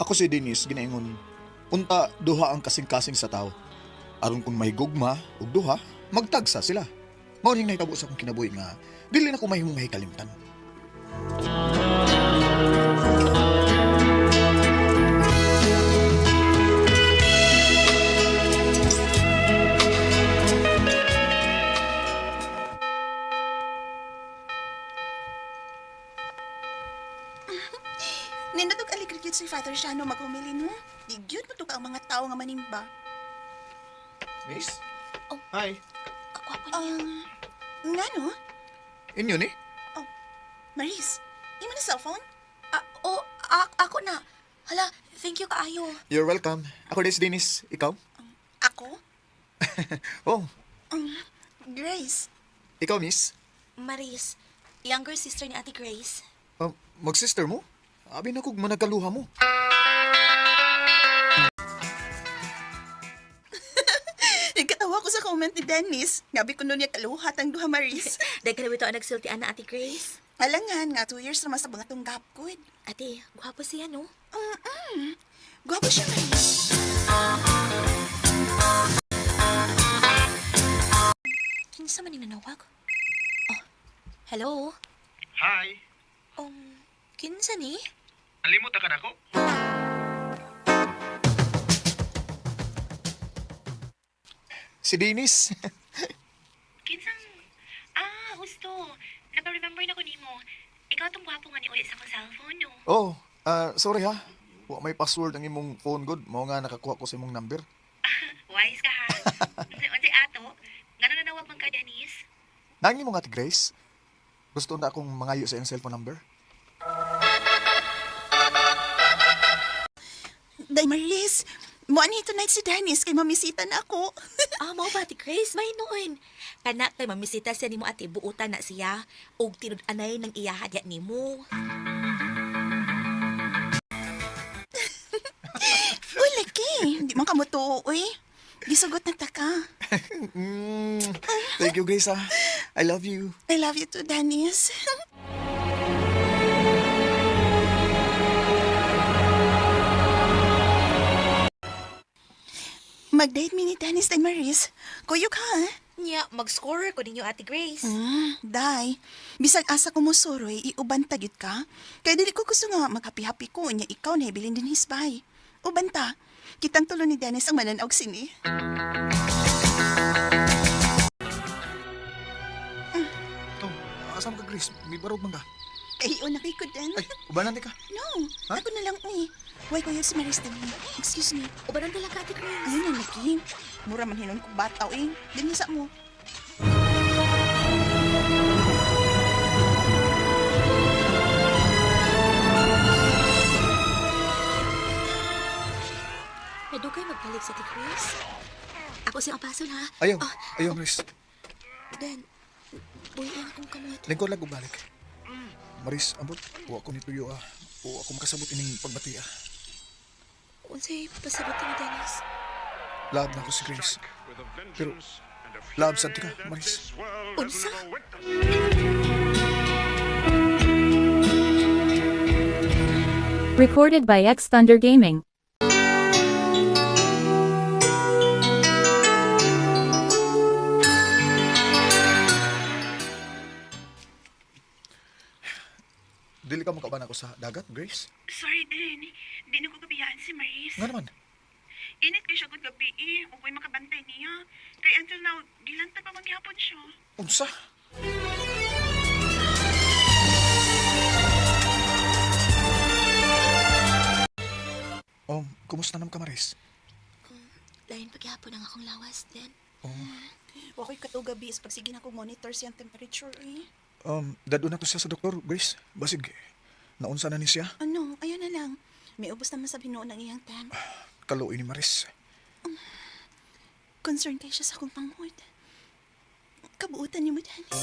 Ako si Dennis ginaingon, unta duha ang kasing-kasing sa tao. Aron kung may gugma ug duha, magtagsa sila. Mao ning nahitabo sa akong kinabuhi nga dili na ko mahimong mahikalimtan. Nindot og aligre gyud si Father Shano maghumili, no? Di gyud mo ang mga tao nga manimba. Miss? Oh. Hi. Kagwapo niya. Ngano? Inyo ni? Maris, imo na cellphone? Ah, oh, ako na. Hala, thank you kaayo. You're welcome. Ako din si Dennis. Ikaw? Ako? Oh, Grace. ikaw miss? Maris, younger sister ni Ate Grace. Mag-sister mo? Abi na kog managaluha mo. Nagkatawa ko sa comment ni Dennis. Ngabi ko nun niya kaluhat ang duha, Maris. Dahil kalaw ito ang nagsultian na Ate Grace. Alangan nga, 2 years naman sa mga tong gap ko. Ate, gwapo siya, no? Gwapo siya, Maris. Kinsa man yung nanawag? Oh, hello? Hi. Kinsa ni? Nalimot ka nako? Si Dennis. Kinsang... Ah, gusto. Naka-remember na ko nimo. Ikaw tong gwapo nga ni uli sa akong cellphone, no? Oh, sorry ha. Wa may password ang imong phone god. Mao nga nakakuha ko sa imong number. Wise ka, ha? Unsay ato? Ngano nanawag man ka, Dennis? Nangi mo nga, Ate Grace. Gusto na akong mangayo sa iyong cellphone number. Day, Maris, mo ani tonight si Dennis kay mamisita na ako. Ah, mao ba, Ate Grace? May noon. Kana kay mamisita siya nimo ate, buutan na siya. Og tinud-anay ng iyaha diya nimo. Uy, laki. Di man ka mo tuo, uy. Gisugot na ta ka. Thank you, Grace ha. I love you. I love you too, Dennis. Mag-date mi ni Dennis and Maris. Kuyog ha? Nya, mag-score ko ninyo Ate Grace. Day, bisag asa ko mo suroy, iuban ta gyud ka. Kay dili ko gusto nga maghapi-hapi ko nya ikaw na ibilin din hisbay. Uban ta. Kitang tulo ni Dennis ang mananaog sini. Oh, asam ka, Grace? May barog man ka. Kay na kay ko din. Ay, ubanan di ka. No, Ha? ako na lang uy. Way ko si Maris din. Excuse me. Ubanan talaga Ate Grace. Ayun na lagi. Mura man hinon ko bataw eh. Dinhi sa mo. Nadugay magbalik sa Ate Grace. Ako siyang apasol ha. Ayaw, Ah, ayaw, Grace. Den, buhi ang akong kamot. Lingkod lang ko balik. Maris, ambot, wa ko ni tuyo ah. Wa ako makasabot ining pagbati ah. Unsay pasabot ni Dennis? Love na ko si Grace. Pero, love sad ka, Maris. Unsa? Recorded by X Thunder Gaming. Dili ka makauban ako sa dagat, Grace? Sorry din. Di na ko gabiyaan si Maris. Nga naman. Init kay siya gud gabi eh. Ukoy makabantay niya. Kay until now, gilantad pa man gihapon siya. Unsa? Oh, kumusta naman ka, Maris? Lain paghapon ang akong lawas, Den. Oh, Wakoy katong gabi is pagsige na kong monitor siyang temperature eh. Dadun na to siya sa doktor, Grace. Basig, naunsa na ni siya. Ano, ayun na lang. May ubos naman sa binuon ang iyang temp. Kaluoy ni Maris. Concerned kay siya sa akong panghod. Kabuutan niyo mo, Dennis.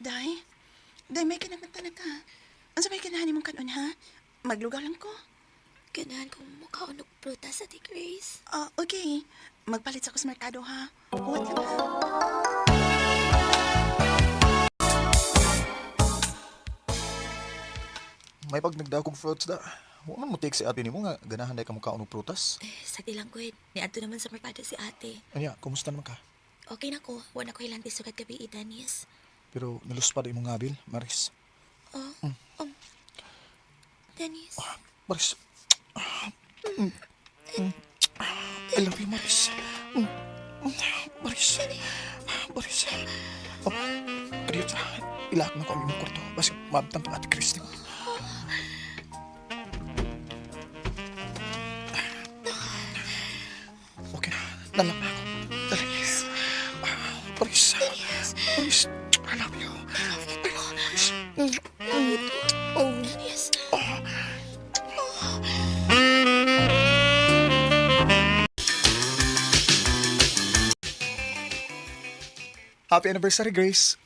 Day, Day, may kinamata na ka. Ang sabay kinahan mong kanon, ha? Maglugaw lang ko. Ganahan kong mukaon og prutas, Ate Grace. Ah, okay. Magpalit sa ko sa merkado, ha? Huwat lang, ha? May pag nagdakog fruits da. Wa man mo take si ate nimo nga ganahan day ka mukaon og prutas. Eh, sagdi lang ko eh. Niadto naman sa merkado si ate. Anya, kumusta naman ka? Okay na ko. Wala ko ilang sugat gabi, eh, Dennis. Pero naluspad imong ngabil, Maris. Oh, Dennis. Maris. I love you, Maris. Maris. Maris. Oh, kadiyot sa. Ilak na ko ang imong kwarto. Basig maabtang kang Ate Christine. Okay na. Nalak na ako. Dali. Maris. Maris. I love you. Maris. Oh. Dennis. Happy anniversary, Grace.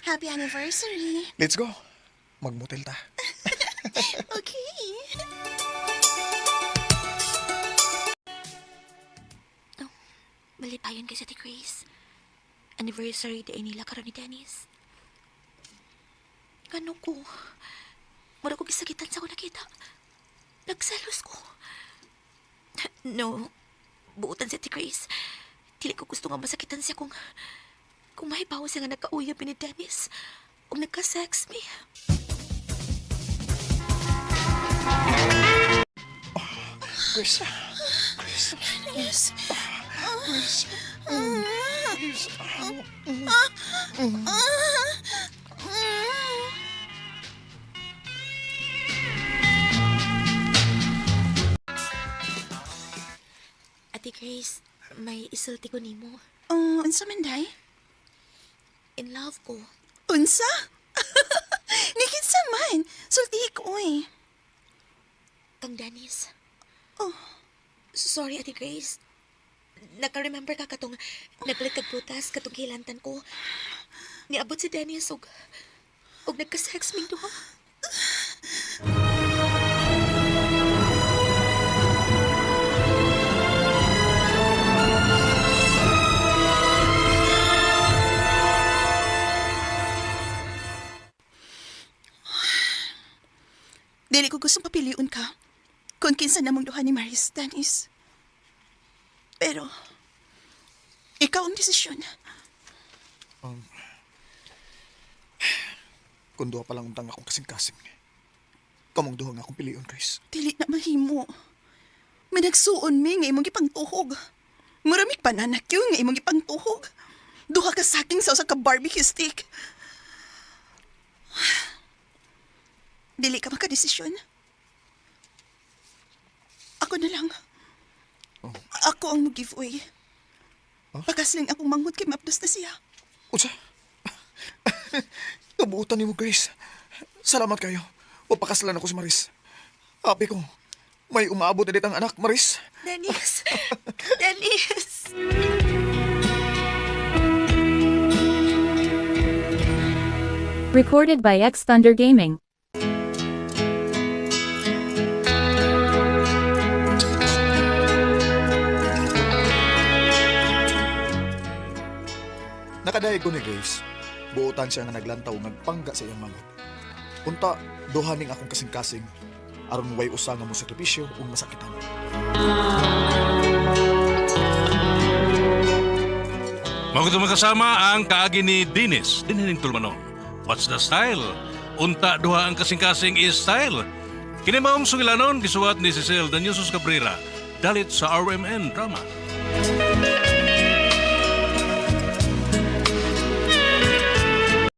Happy anniversary. Let's go. Magmotel ta. Okay. Malipayon kay sa Ate Grace. Anniversary day nila karon ni Dennis. Ano ko? Mura ko gisakitan sa ko nakita. Nagselos ko. No. Buotan si Ate Grace. Dili ko gusto nga masakitan siya kung mahibaw siya nga nagkauyab ni Dennis o nagka-sex me. Grace. Grace. Yes. Grace. Grace. Ate Grace, may isulti ko nimo. Oh, unsa man day? In love ko. Unsa? Nikinsa man. Sultihi ko, oy. Kang Dennis. Oh. Sorry, Ate Grace. Naka-remember ka katong nagpalit kag prutas katong hilantan ko. Niabot si Dennis og nagka-sex ming duha. Dili ko gustong papiliun ka. Kung kinsa namong duha ni Maris, Dennis. Pero, ikaw ang desisyon. Kung duha pa lang untang akong kasing-kasing. Kamong duha nga akong pilion, Grace. Dili na mahimo. Managsuon mi nga imong gipangtuhog. Muramig pananakyo nga imong gipangtuhog. Duha ka saking sa usa ka barbecue stick. Dili ka makadesisyon. Ako na lang. Ako ang mag-giveaway. Pagkasling akong manghod kay maapdos na siya. Unsa? Kabuutan nimo, Grace. Salamat kayo. Wapakaslan ako si Maris. Happy ko. May umaabot na ang anak, Maris. Dennis! Dennis! Recorded by X Thunder Gaming. Nakadayeg ko ni Grace. Buotan siya nga naglantaw nagpangga sa iyang manghod. Unta, duha ning akong kasing-kasing. Aron way usa nga mo sakripisyo ug masakitan. Mao mga kasama ang kaagi ni Dennis, dinhining tulumanon. What's the style? Unta duha ang kasing-kasing is style. Kini maong sugilanon gisuwat ni Cecil Danyosos Cabrera dalit sa RMN Drama.